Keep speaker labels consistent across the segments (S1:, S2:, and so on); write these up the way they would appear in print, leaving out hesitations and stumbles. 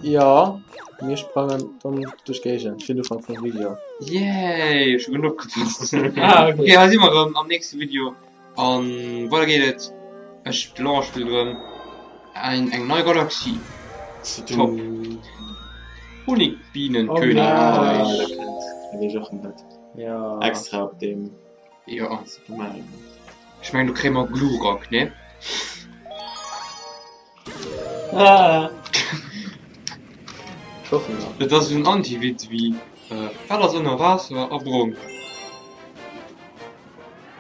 S1: Jo, mir sprangen domm duerch d'Géigend fir den Ufank vum Video.
S2: Yay, ech hu gutt opgepasst.
S1: Ah, okay.
S2: Okay, hei si mer erëm am nächste Video an weider geet et. Ech, de Laurent spillt erëm eng eng nei Galaxie. Top. Honigbienenkönig.
S1: Oh,
S3: Da kënnt da geet och en Bett.
S1: Ja.
S3: Extra op deem
S2: Jo.
S3: Super Mario.
S2: Ech mengen do kréie mer Glurak, ne?
S1: Ah. Ech hoffen nach.
S2: Dat ass esou en Anti-Witz wéi Wat ass ënner Waasser a brong?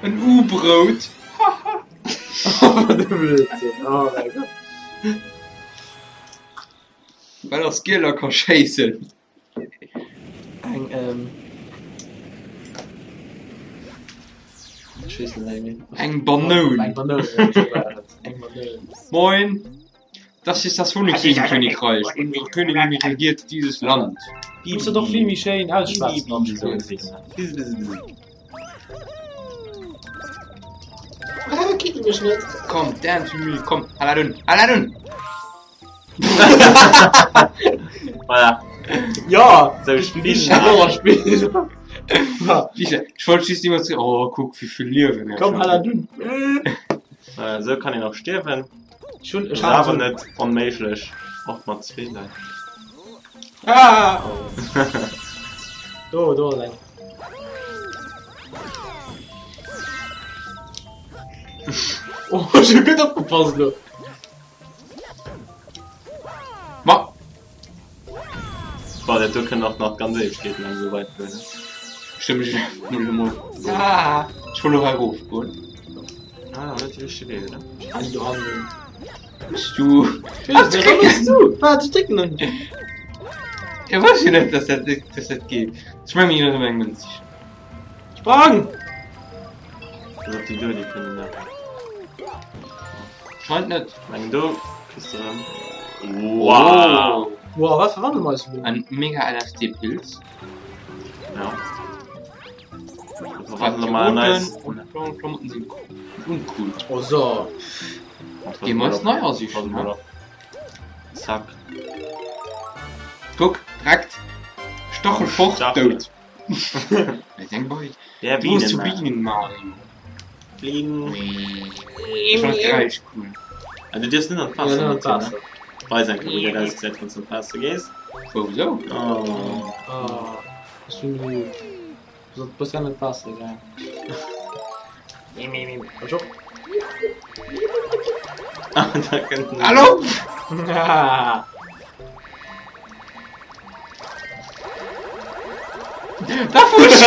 S2: En U-Brout! Haha!
S1: Wat e Blödsinn! Oh mäi Gott.
S2: Wat ass giel a ka schéissen?
S1: Eng ähm. Ech weess net méi.
S2: Eng Banoun.
S1: Eng Banoun, ja, esou war et. Eng Banoun.
S2: Moin, das ist das Honigbienen-Königreich. Unsere Königin regiert dieses Land.
S1: Du muss dat och vill méi schéin ausschwätzen am Spill. Ah, kick mech net.
S2: Komm, dance with me, komm, Aladun, Aladun!
S3: Voilà.
S1: Ja,
S3: Sou
S1: ich Spiel.
S2: Ich wollt just niemals oh guck wie vill Liewen er
S1: Komm
S2: schon
S1: Aladun.
S3: Äh, sou kann een och stierwen.
S1: Ech hunn ech
S3: Ass awer
S1: hat
S3: net onméiglech, och mat zwee Leit.
S2: Ah!
S1: Do, do ass eng. Oh, ech hu gutt opgepasst elo.
S2: Ma!
S3: Boah, dat do kënnt och nach ganz Éiwegkeeten lang esou weit goen.
S2: Stëmm ech mol elo mol. Ah! Ech wollt och erof goen.
S3: Ah, net déi richteg Wee, oder?
S1: Eng do hannen.
S2: Bist du?
S1: Wat dréckst du? Wat ech drécken net.
S2: Ech wosst jo net, dass dat, dass dat geet. Ech menge mir ginn erëm eng Mënz sichen.
S1: Sprang!
S3: Pass op déi do, déi kënnen nach.
S2: Scheint net.
S3: Mengen do kriss de rëm. Wow!
S1: Wow, wat verwandele mer eis elo?
S2: En mega LSD-Pilz.
S3: Ja. Verwandele mer en eis.
S2: Und blaue Klamotten sind uncool.
S1: Oh so.
S2: Geh mal eis nei asichen, ne?
S3: Zack.
S2: Guck, direkt. Stachel fort,
S3: Stachel.
S2: dout.
S3: Der
S2: Du musst zu
S3: Bienen.
S2: Bienen, Mario.
S3: Fliegen.
S2: Ich fand Geräisch cool.
S3: Ah, du dierfs net an
S1: Ja,
S3: d'Waasser.
S1: net an
S3: Martine.
S1: d'Waasser.
S3: Weis eng Kéier, wéi dat ausgesäit, wann s du an d'Waasser gees.
S2: Wou sou?
S3: Oh.
S1: Ah, ech hunn elo gesot, du bass ja net d'Waasser gaang. Pass op.
S3: Ah, da kënnt en.
S2: Hallo!
S1: Ah.
S2: Da fusch!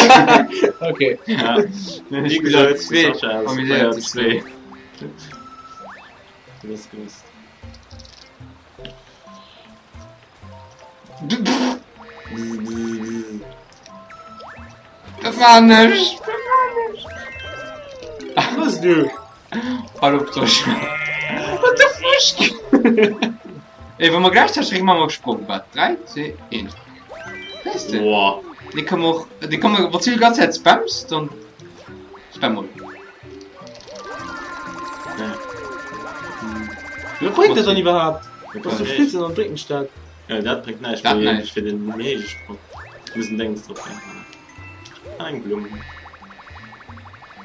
S1: Okay.
S3: Ja. Wie gesagt, Sascha ass Player 2. Du bist gewusst.
S2: Dat war nech!
S1: Was du?
S2: Hal op Sascha. What the fuck? Ey, wa mer gläichzäiteg drécken, maache mer e Sprong. Wat? 3, 2, 1. Weess de?
S3: Boah.
S2: Dee kann och, dee kann man, wann du die ganze Zeit spamst, dann spam mal.
S3: Ja.
S1: Wat bréngt dat dann iwwerhaapt? Dass du
S3: Okay.
S1: spills an dann bréngt mech dat.
S3: Ja, dat bréngt näischt,
S2: Dat
S3: mee
S2: näischt.
S3: fir den Megesprong. Muss en Déngs drop hänken. Ah, eng Blumm.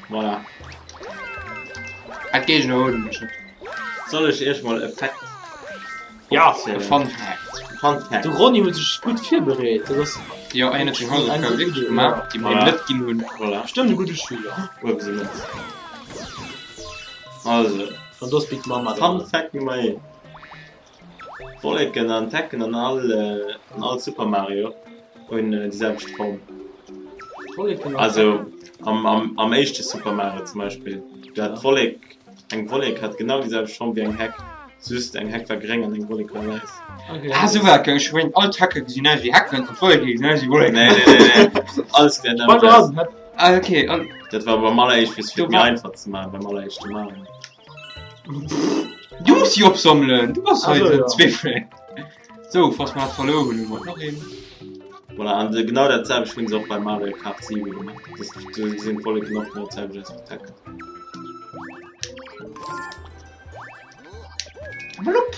S3: Voilà.
S2: Hat Géigner holen mech net.
S3: Soll ech iech mol e Fact
S1: Ja,
S2: E Fun Fact.
S3: Fun Fact.
S1: De Ronny huet sech gutt virbereet. Dat ass
S2: Jo, en huet seng Hausaufgabe wierklech gemaach, déi mer him net ginn hunn.
S3: Voilà.
S1: bestëmmt e gudde Schüler.
S3: Uewe sinn net. Also,
S1: An do ass Big Mama
S3: Fun
S1: dran.
S3: Fact Nummer 1. D'Wolleken an d'Hecken an all an all Super Mario hunn déi selwecht Form.
S1: D'Wolleken an
S3: Also am am am éischte Super Mario zum Beispill, do hat d'Wollek eng Wollek hat genau déi selwecht Form wéi eng Heck, just eng Heck war gréng an eng Wollek war wäiss.
S1: Okay.
S2: Ah, sou war et, ech mengen all d'Hecke gesinn aus wéi Hecken an d'Wolleke gesinn aus wéi Wolleken.
S3: Nee, nee, nee, nee. Alles gesäit
S1: Fang
S3: nämlech aus.
S1: an!
S2: Ah, okay, all.
S3: Dat war beim alleréischt, fir et
S2: Do
S3: méi
S2: war-
S3: einfach ze maachen, beim alleréischte Mario.
S2: Du muss sie opsammelen. Du bass hei
S1: Also,
S2: den
S1: ja.
S2: Zweifel. So, falls wir verloren hunn, hu mer nach een.
S3: Voilà, an de, genau dat selwecht hunn se och bei Mario Kart 7 gemaach. Das, do sinn d'Wolleken och genau d'selwecht aus wéi d'Hecken.
S2: Blupp.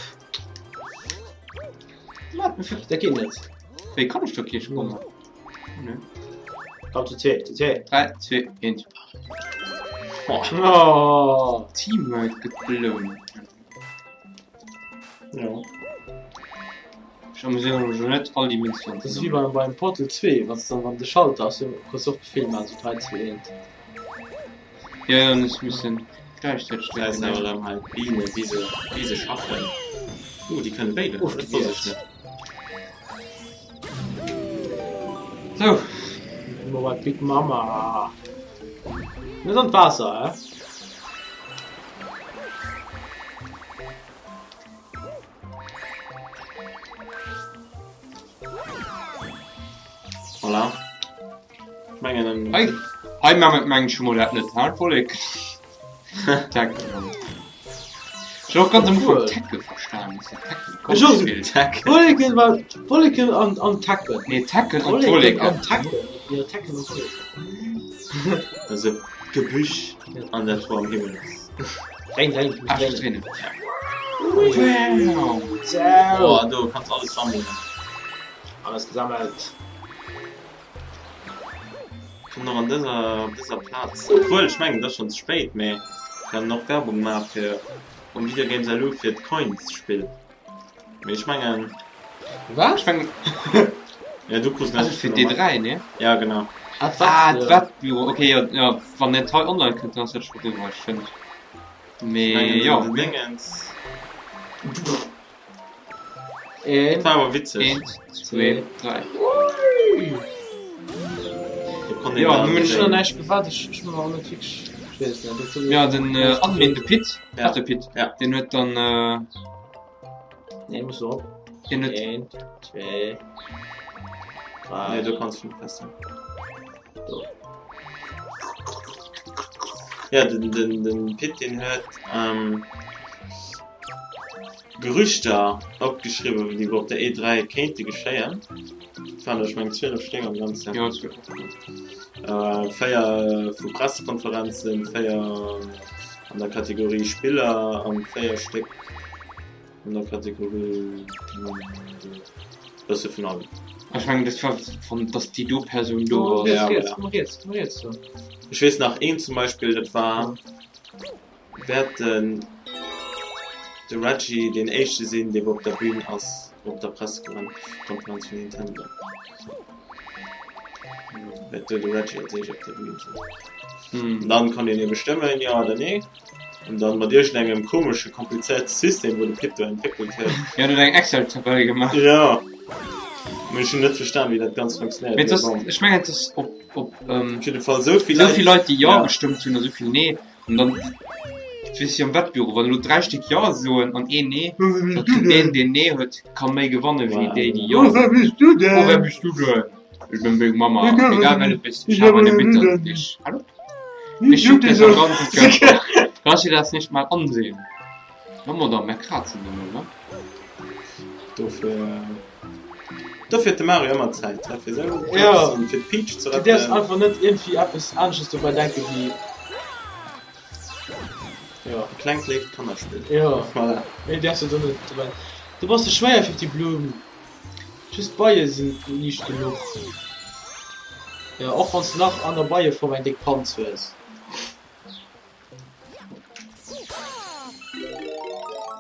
S2: Wat?
S1: Dat geet net.
S2: Wéi kann ech do kee Sprong man? Nö.
S1: Komm zu zwee, zu zwee.
S2: 3, 2, 1.
S3: Oh.
S1: Oh.
S2: Teamwork gëtt belount.
S3: Ja.
S2: Ech amuséiere mech elo net all déi Münzen
S1: Dat ass wéi beim, beim Portal 2, wann s dann wann de Schalter ass, du kriss och Befehl maachen, so 3, 2, 1.
S2: Ja, ja, ech müssen gleichzeitig
S3: Da ist
S2: drücken.
S3: awer dann halt Biene, wie se, wie se schaffen. Uh, déi kënne béide.
S1: Uff,
S3: Dat wosst ech net.
S2: So,
S1: Immer bei Big Mama. Net an d'Waasser, hä?
S3: Voilà. Ech mengen en.
S2: hei, hei maache mer mengen ech mol dat net, ha Vollek? Tacken. Ech hunn och ganz am Ufank Tackle verstanen. Ech sot Tackle, komm,
S1: Ech och.
S2: spill.
S3: Tack.
S1: Wolleken war Wolleken an an Tacken.
S2: Nee, Tackle an
S1: Wolleken
S2: d'Wolleken.
S1: an Tacken. Ja, Tacken an Wolleken.
S3: Also Gebüsch an dat wou am Himmel ass.
S1: Rein, rein,
S2: Ah,
S1: rein.
S2: ech dréinen. Wow.
S1: So.
S3: Oh, do kanns alles sammelen.
S1: Alles gesammelt.
S3: Kann noch an dëser op dëser Plaz. Obwuel ech mengen, dat ass schonn ze spéit, mee kann och Werbung maache fir um Video Games LU fir d'Coins Spill. Mee ech mengen
S1: Wat?
S2: Ech mengen,
S3: ja du krus
S2: also fir D3, ne?
S3: Ja genau.
S1: Ah,
S2: Ah,
S1: wat?
S2: d'Wettbüro. Okay, ja, ja, wann net hei online kënnt, dann ass dat scho driwwer, ech fënnt. Mee
S3: Mengen,
S2: ja,
S3: den Dingens.
S1: Een,
S3: Dat war awer witzeg.
S2: eent, zwee, dräi.
S3: Do konnt een
S2: Ja,
S3: dann
S2: nun
S1: Ech hunn
S3: seng-
S1: näischt gewaart, ech ech hunn awer net wierklech. Ech weess et net. Dat
S2: Ja, den äh, Admin, de Pit,
S3: Ja.
S2: ja. de Pit,
S3: Ja.
S2: den huet dann, äh,
S1: Nee, muss op.
S2: den huet,
S1: Een, zwee, dräi.
S3: Nee, do kanns du net festhalten.
S1: Do.
S3: Ja, den, den, den Pit, den huet ähm, Gerüchter opgeschriwwen, déi op der E3 kéinte geschéien. Dat waren ech meng 12 Stéck am Ganzen.
S2: ja, zwee.
S3: Äh, véier vu Pressekonferenzen, véier an der Kategorie Spiller an véier Stéck an der Kategorie bësse vun allem.
S2: Ech mengen, dat war von, dass déi do Persoun do
S1: Do,
S2: ass.
S1: riets,
S3: Ja,
S1: riets,
S3: voilà.
S1: komm riets, komm riets. Do.
S3: Ech weess nach een zum Beispill, dat war wäert den de Reggie deen éischte sinn, dee op der Bühn ass op der Pressekonferenz vun Nintendo. Wäert do de Reggie als éischt op der Bühn sinn.
S2: Hm.
S3: Und dann kann een ebe stëmmen, ja oder nee. Und dann mat iergendengem komesche komplizéierte System, wou de Pit do entwéckelt huet.
S2: Ja, du huet eng Excel-Tabelle gemaach.
S3: Ja. Mee ech hunn net verstan, wéi dat ganz funktionéiert.
S2: Mee
S3: Mee
S2: das,
S3: bon.
S2: ech mengen, das op, op, ähm,
S3: Op jidde Fall sou vill
S2: sou vill Leit, déi ja
S3: Ja.
S2: gestëmmt hunn a sou vill nee. An dann, weess ich, am Wettbüro, wann elo dräi Stéck ja soen an een nee, dann kritt deen, deen nee huet, ka méi gewanne wéi
S3: Voilà.
S2: déi, déi ja
S1: wer
S2: soen.
S1: bist du
S2: Oh, wer
S1: denn?
S2: bist du denn? Ich bin Big Mama.
S1: Ich bin-
S2: Egal wer du bist, ich
S1: ich
S2: habe
S1: bin-
S2: eine Bitte an dich. Hallo? Mich juckt es am ganzen Körper. Kannst du dir das nicht mal ansehen? Mama, da, mehr kratzen immer, ne?
S3: Dofir dofir huet de Mario ëmmer Zäit, hä, fir sou
S1: Ja.
S3: an fir d'Peach ze
S1: Du däerfs
S3: retten.
S1: einfach net iergendwéi eppes anesches dobäi denke wéi. Ja.
S3: E klengt léift Kannerspill.
S1: Ja.
S3: Voilà.
S1: Méi däerfs du do net dobäi. Du bass ze schwéier fir déi Blumm. Just d'Beie sinn liicht genuch. Ja, och wann s du nach an der Beieform eng déck Panz hues.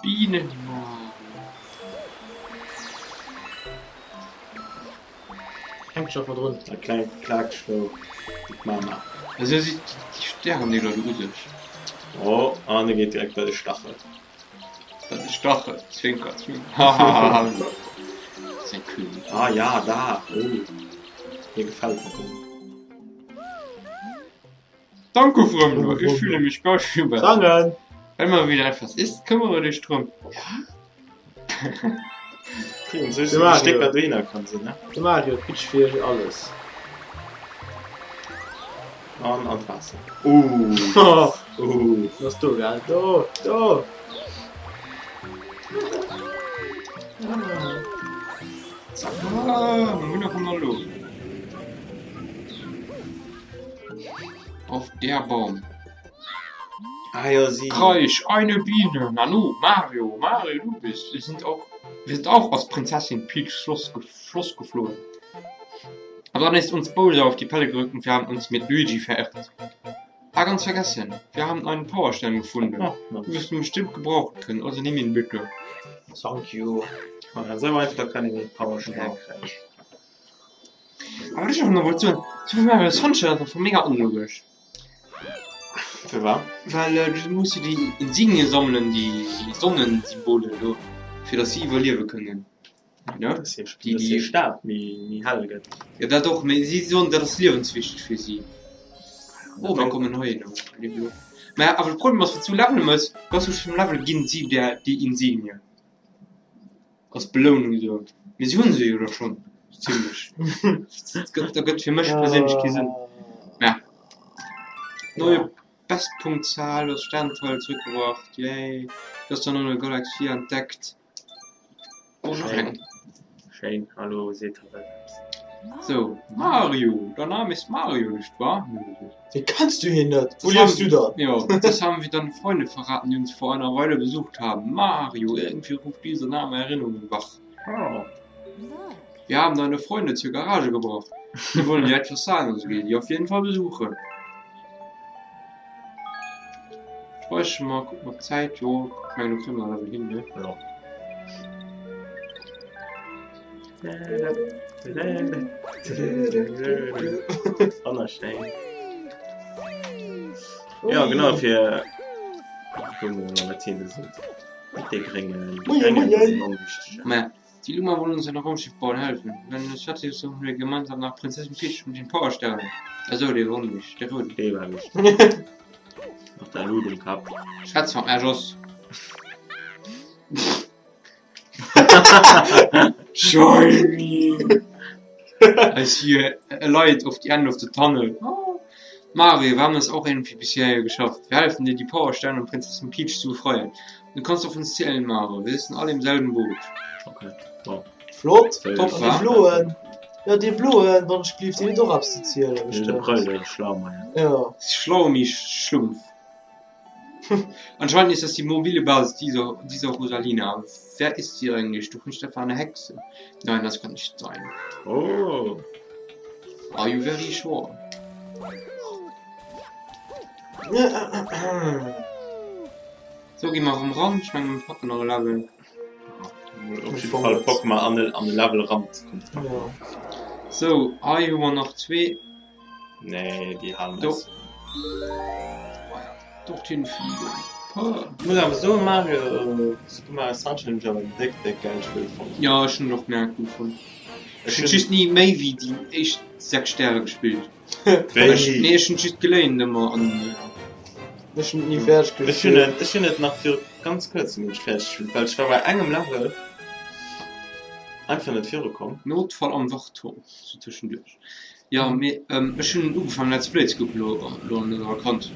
S2: Bienen.
S1: Hänkt scho verdrun.
S3: E klengt Klaakschlou Big Mama.
S2: Also si déi Stären déi do u sech.
S3: Oh, an e geet direkt bei de Stachel.
S2: Bei de Stachel. Zwinker, zwinker. Hahaha. Das ist ein König.
S3: Ah ja, da. Oh. Mir gefällt dat.
S2: Danke, Fremder. Ich fühle mich ganz schön besser.
S1: Sangen!
S2: Wenn mal wieder etwas ist, kümmere dich drum.
S3: Kriegen so
S1: De Mario.
S3: Stecker dohinner kann se, ne?
S1: De Mario, d'Peach fir alles.
S3: An an d'Waasser. Uh.
S1: Oh,
S3: Uh.
S1: was do, gell? Do, do!
S3: Zack.
S2: Ah, wundervoller Lob. Auf der Baum.
S3: Ah ja, sie.
S2: Kreisch, eine Biene. Nanu, Mario, Mario, du bist. Es sind auch. Wir sind auch aus Prinzessin Peachs Schloss, Schloss geflohen. Aber dann ist uns Bowser auf die Pelle gerückt und wir haben uns mit Luigi verirrt. Ah, ganz vergessen. Wir haben einen Powerstern gefunden.
S3: Oh, Mann.
S2: Du wirst ihn bestimmt gebrauchen können, also nimm ihn bitte.
S1: Thank you.
S3: Ah, esou einfach kann een ee Powerstär kréien.
S2: Aber wat ech och nach wollt soen, Super Mario Sunshine ass einfach mega onlogesch.
S3: Firwat?
S2: Well du muss jo déi Insignien sammelen, déi Sonnensymbole do, fir datt si iwwerliewe kënnen. Ne?
S3: Dass hir,
S2: Déi,
S3: dass hir
S2: déi,
S3: Stad méi, méi hell gëtt.
S2: jo dat och, mee si soen, dat ass liewenswichteg fir si. Oh, mir kommen hei hin. Mä awer de Problem ass, wann s du levele mëss, ganz lusch vum Level ginn si där déi Insigne als Belounung esou. Mee si hunn se jo da schonn, zimlech. Dat gëtt, dat gëtt fir mech perséinlech kee Sënn. Mä neue Bestpunktzahl, du hast Sternenteil zurückgebracht, yay. Du hast dann eine Galaxie entdeckt. Oh, nach
S3: Schéin.
S2: eng.
S3: Schéin. Hallo, seet hatt eppes.
S2: So, Mario, dein Name ist Mario, nicht wahr?
S1: Wéi kenns du hien net? Wou
S2: Das
S1: liefs
S2: haben,
S1: du dann?
S2: ja, das haben wir deine Freunde verraten, die uns vor einer Weile besucht haben. Mario, irgendwie ruft dieser Name Erinnerungen wach.
S3: Oh.
S2: Wir haben deine Freunde zur Garage gebracht. Sie wollen dir etwas sagen, also geh die auf jeden Fall besuchen. Speichern mal, gucken op d'Zäit. Jo, ech mengen, do kréie mer Level hin, ne?
S3: Ja. Wonnerschéin. Ja, genau, fir Net dee Gréngen, dee Gréngen ass en onwichtegen.
S2: Mä die Luma wollen uns ein Raumschiff bauen helfen. Wenn es fertig ist, suchen wir gemeinsam nach Prinzessin Peach und den Powersternen. Also, dee war onwichteg, dee rouden.
S3: Dee war wichteg. Mat der Lut um Kapp.
S2: Schwätz mat mär, Jos. Shiny! I see a, a light of the end of the tunnel. Oh. Mario, wir haben es auch irgendwie bis hierher geschafft. Wir helfen dir, die Powersterne und Prinzessin Peach zu befreien. Du kannst auf uns zählen, Mario. Wir sitzen alle im selben Boot.
S3: Okay. Bon.
S1: Flott.
S2: Top,
S1: An dee
S2: wa?
S1: Bloen, jo dee Bloen, wann ech gelift, deen huet och eppes ze zielen
S3: De
S1: bestëmmt.
S3: Brëll, Schlaumeier.
S1: Jo.
S2: Schlaumi-Schlumpf. Anscheinend ist das die mobile Basis dieser, dieser Rosalina. Wer ist sie eigentlich? Doch nicht etwa eine Hexe. Nein, das kann nicht sein.
S3: Oh.
S2: Are you very sure? So, gi mer erëm ran. Ech mengen, mir packen nach e Level.
S3: Op jidde Fall packe mer an e Level eran.
S1: Jo.
S2: So, hei hu mer nach zwee.
S3: Nee, déi halen
S2: Doch.
S3: eis.
S2: Dorthin fliegen. Puh.
S3: Ech muss awer soen, Mario, Super Mario Sunshine hunn ech awer en déck, déck gäilt Spill fonnt.
S2: Ja, ech hunn et och mega cool fonnt. Ech
S3: Ech
S2: hunn
S3: hunn.
S2: just ni méi wéi déi éischt 6 Stäre gespillt. Ech,
S3: Wéi?
S2: nee, ech hunn just geléint ëmmer an.
S1: Ech hunn et ni fäerdeg
S3: Ech hunn
S1: gespillt.
S3: et, ech hunn et nach viru ganz kuerzem hunn ech fäerdeg gespillt, well ech war bei engem Level einfach net virukomm.
S2: Notfall am Wachturm, sou tëschenduerch. Jo, mee ech hunn ugefaangen Let's Play ze kucken elo elo an der Vakanz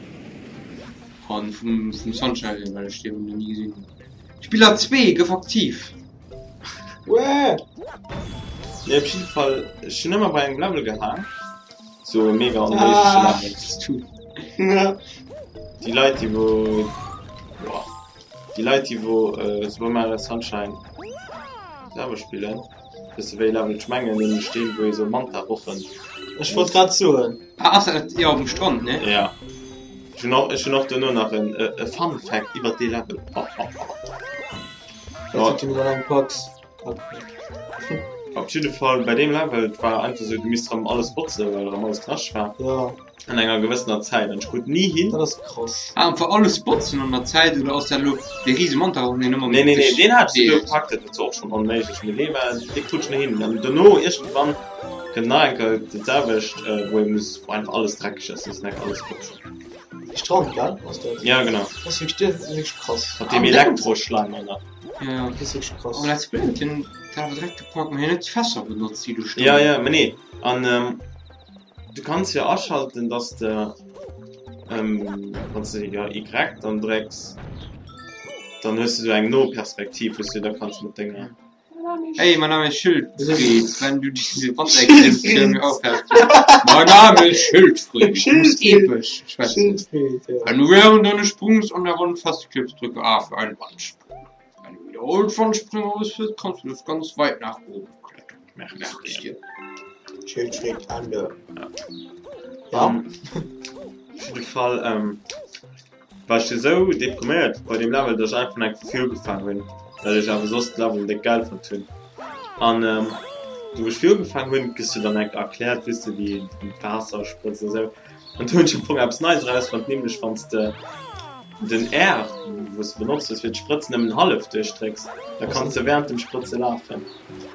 S2: an vum vum Sunshine hier, well ech déi nach ni gesinn hunn. Spiller 2 gouf aktiv!
S1: Wee!
S3: Nee, op jidde Fall, ech hunn ëmmer bei engem Level gehaang, sou e mega onméigleche
S1: Ah!
S3: Level. Déi Leit, déi wou, boah, déi Leit, déi wou Super Mario Sunshine selwer spillen, Wësse wéi Level ech mengen, nämlech deen wou ee sou Manta-Rochen
S1: Ech wollt grad soen.
S2: Ah, ass dat jo um Strand, ne?
S3: Ja. Ech hunn och, ech hunn och duerno nach en e Fun Fact iwwert dee Level.
S1: Dat huet jo mat engem Pax.
S3: Op jidde Fall bei deem Level, et war einfach sou, du misst rëm alles botzen, well rëm alles knascht war.
S1: Ja.
S3: An enger gewëssener Zäit an ech krut ni hin.
S1: Dat ass krass.
S2: Ah, einfach alles botzen an der Zäit oder ass dat elo dee riese Mantarochen deen ëmmer
S3: Nee, nee, nee, deen hat ech souguer
S2: deelt?
S3: gepackt, dat war zwar och schonn onméiglech, mee dee war, dee krut ech nach hin. An dono iergendwann kënnt nach eng Kéier dat selwecht, wou ee muss, wou einfach alles dreckeg ass, muss nach alles botzen.
S1: Strand, gell, ass dat?
S3: Ja, genau.
S1: Dat ass wierklech, dat ass wierklech krass.
S3: Mat deem Elektroschleim an der.
S2: Ja, ja.
S1: Dat ass wierklech krass.
S2: Am Let's Play huet hien dat awer direkt gepackt, mä hien huet d'Fässer benotzt, déi do stoungen.
S3: Ja, ja, mä nee, an Du kanns jo aschalten dass de wanns de jo Y dann drécks dann hues de sou eng no Perspektiv wous du da kanns mat denger.
S2: Hey, mein Name ist Schildfried, wenn du diese Wand erklimmst, hör mir auf Mein Name ist Schildfried, du musst epesch schwätzen. Wenn du während deines Sprungs an der Wand festklebst, drücke A für einen Wandsprung. Wenn der Oldspannspringer ausfällt, kannst du das ganz weit nach oben klettern.
S3: Merkst
S2: Merk ich
S3: dir.
S2: dir.
S1: Schild schlägt Ende.
S3: Ja.
S1: Ja.
S3: An op jidde Fall ähm, war ech esou depriméiert bei deem Level, dass ech einfach nach eng Kéier ugefaangen hunn, well ech awer soss d'Levelen déck geil fonnt hunn. An ähm, du wou ech vir ugefaangen hunn, gëss du dann enk erkläert, weess de, wéi een d'Waasser sprëtzt a sou. An do hunn ech am Fong eppes Neies erausfonnt, nämlech wann s de den R, wou s de benotzt hues fir ze sprëtzen, nëmmen hallef duerchdrécks, da kanns de wärend dem Sprëtze lafen.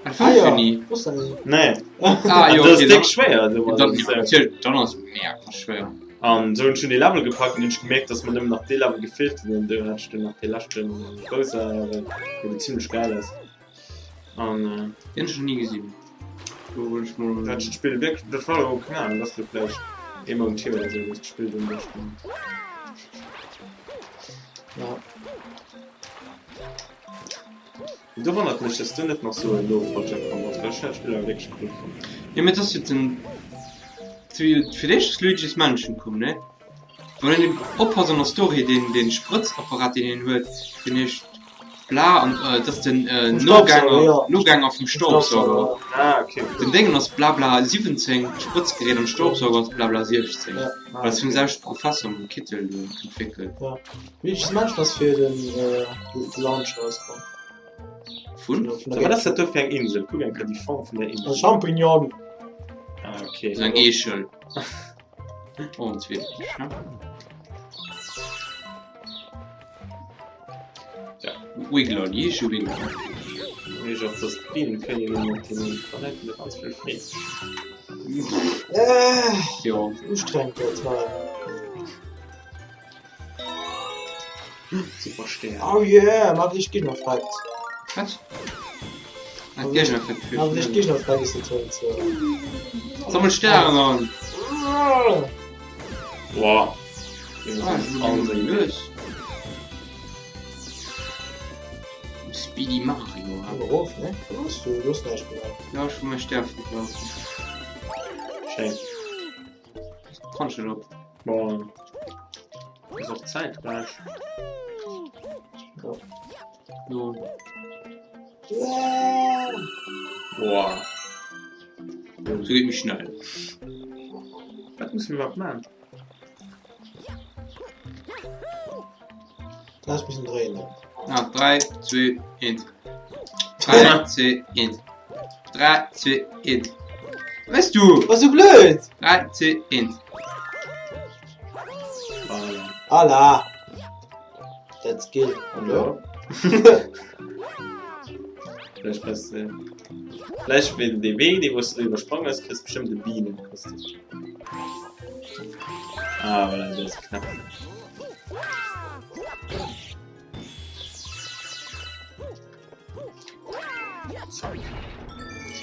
S2: Ah,
S1: Ah ja,
S2: nie.
S1: wosst der nie.
S3: Nee,
S2: Ah,
S3: an
S2: jo,
S3: dat ass
S2: okay,
S3: déck
S2: dann,
S3: schwéier domadder,
S2: dann, ja,
S3: sou.
S2: natierlech, dann ass et mega krass schwéier.
S3: An sou hunn ech dunn dee Level gepackt an hunn ech gemierkt, dass mer nëmmen nach dee Level gefeelt huet an do hat ech dunn nach dee leschte Bowser, dee zimmlech geil ass. An
S2: Den hunn ech nach ni gesinn. Do wollt ech mol.
S3: dat Spill wierklech, dat war elo, keng Ahnung, dat ass elo vläicht ee Mount hier oder sou, dass d'Spill dunn duerchkomm ass.
S1: Ja.
S3: An do wonnert mech, dass do net nach sou en Nofolger komm ass, well ech hunn dat Spill awer wierklech cool fonnt.
S2: Jo, mee et ass jo den, fir d'éischt ass Luigi's Mansion komm, ne? Wann een oppasst an der Story, deen, deen Sprëtzapparat, deen een huet, deen heescht Bla an dat ass den
S1: Vum Staubsauger,
S2: Nogänger,
S1: ja.
S2: Nogänger vum
S1: Vum
S2: Staubsauger.
S1: Staubsauger,
S3: Ah, okay.
S2: Den Déngen ass Blabla 17, d'Sprëtzgerät an Staubsauger ass Blabla 16.
S1: ja.
S3: Ah,
S2: Well et vum
S3: okay.
S2: selwechte Professor mam Kittel do entwéckelt.
S1: Ja. Luigi's Mansion ass fir den äh, de Launch rauskomm.
S2: Vun?
S1: Vun der, vun der
S3: So, wat ass
S1: Gamecube.
S3: dat do fir eng Insel? Kuck eng Kéier déi Form vun der
S1: Ein
S3: Insel.
S1: Champignon.
S3: Ah, okay.
S2: Ass eng Eechel. Oh, en zweeten Eechel.
S3: Ja.
S2: Wiggler, déi heesche Wiggler.
S3: Ech och, dass d'Bienenkönnigin op deem Planeten do ganz vill freet.
S1: Äh,
S2: Jo.
S1: ustrengend dat hei.
S3: Super Stär.
S1: Oh yeah, mat Licht Gegner freckt.
S2: Wat? Ah, d'Géigner freckt vill
S1: Mat Licht
S2: schneller.
S1: Gegner freckt ist dat halt so.
S2: Sammel Stären an!
S3: Boah.
S2: Ah,
S3: All seng
S2: lues. Speedy Mario.
S1: Aber rof, ne? Wo bist du? Du hast näischt gemaach.
S2: Ja, ech hu mäi Stär verbraucht.
S3: Schéin.
S2: Kann schon op.
S3: Boah. Ass och Zäit gleich.
S1: Ja.
S2: No.
S3: Boah.
S2: So geet méi schnell.
S3: Wat muss mir iwwerhaapt man?
S1: Da ist bisschen drehen. Ne?
S2: Ah, 3, 2, 1. 3, 2, 1. 3, 2, 1. Weißt du?
S1: Was so blöd!
S2: 3, 2, 1.
S3: Voilà.
S1: Allah! That's Skill. Hallo?
S3: Vielleicht kriegst du. Vielleicht wenn de Wee, dee wou s du iwwersprong hues, kriegst bestimmt e Bienenkostüm. Ah, voilà, dat ass knapp. Zack.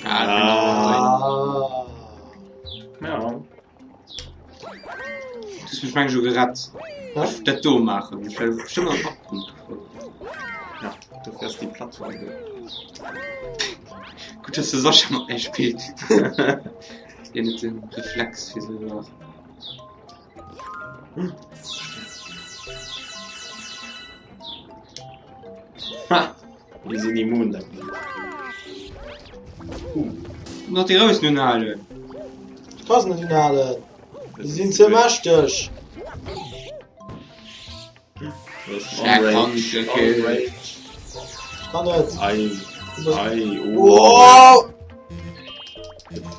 S2: Ah,
S3: Ah.
S1: Ah.
S3: Ja.
S2: Du hast mich manchmal schon gerettet.
S1: Hä?
S2: Ich das do machen. Ich werde bestimmt noch Abgrund.
S3: Ja, du fährst die Plattform do.
S2: Gut, dass der Sascha mat mir spillt. Deen huet den Reflex fir sou Saachen.
S3: Ha! Mir sinn immun dergéint. Uh.
S2: Nach déi Rousen unhalen.
S1: Ich kann se net unhalen. Déi sinn ze mächteg.
S2: Rage, okay.
S3: Rage.
S1: Ich kann net.
S3: Ei,
S1: Du bist-
S3: ei, oh.
S1: Wow!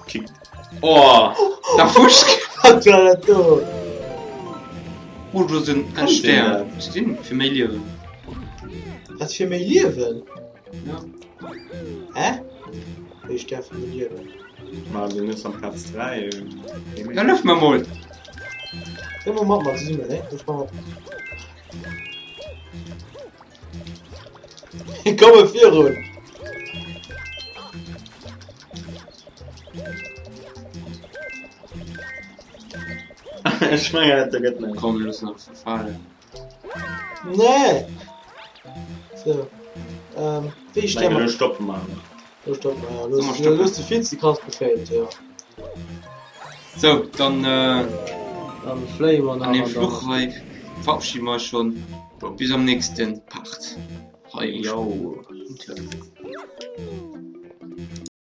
S3: Kickt. Oh!
S2: Da Fusch!
S1: Was war dat do?
S2: Oh, do sinn en
S3: Kommt
S2: Stär.
S3: den
S2: Was sinn fir méi Liewen?
S1: Was fir méi Liewen?
S2: Ja.
S1: Hä? Wéi Stär fir méi Liewen?
S3: Ma den ist am Platz 3.
S2: Da löff mer mol!
S1: Geh mal mat mal zesummen, ne? Ich mach mat. Ich komme virun!
S3: Ech mengen, dat gëtt net.
S2: Komm, looss nach verfalen.
S1: Nee! So. Ähm, wéi Stär
S3: Mengen,
S1: mat...
S3: lo stoppe mer.
S1: Lo stoppen wir, ja.
S2: Sollen wir
S1: Los,
S2: stoppen?
S1: los, du viel ze krass gefailt, ja.
S2: So, dann äh,
S1: Dann fléie mer nach
S2: an dem
S1: an dann-
S2: Fluch hei verabschieden wir uns schon. Bis am nächsten Part. Hei
S3: Jo.
S2: um Tuerm.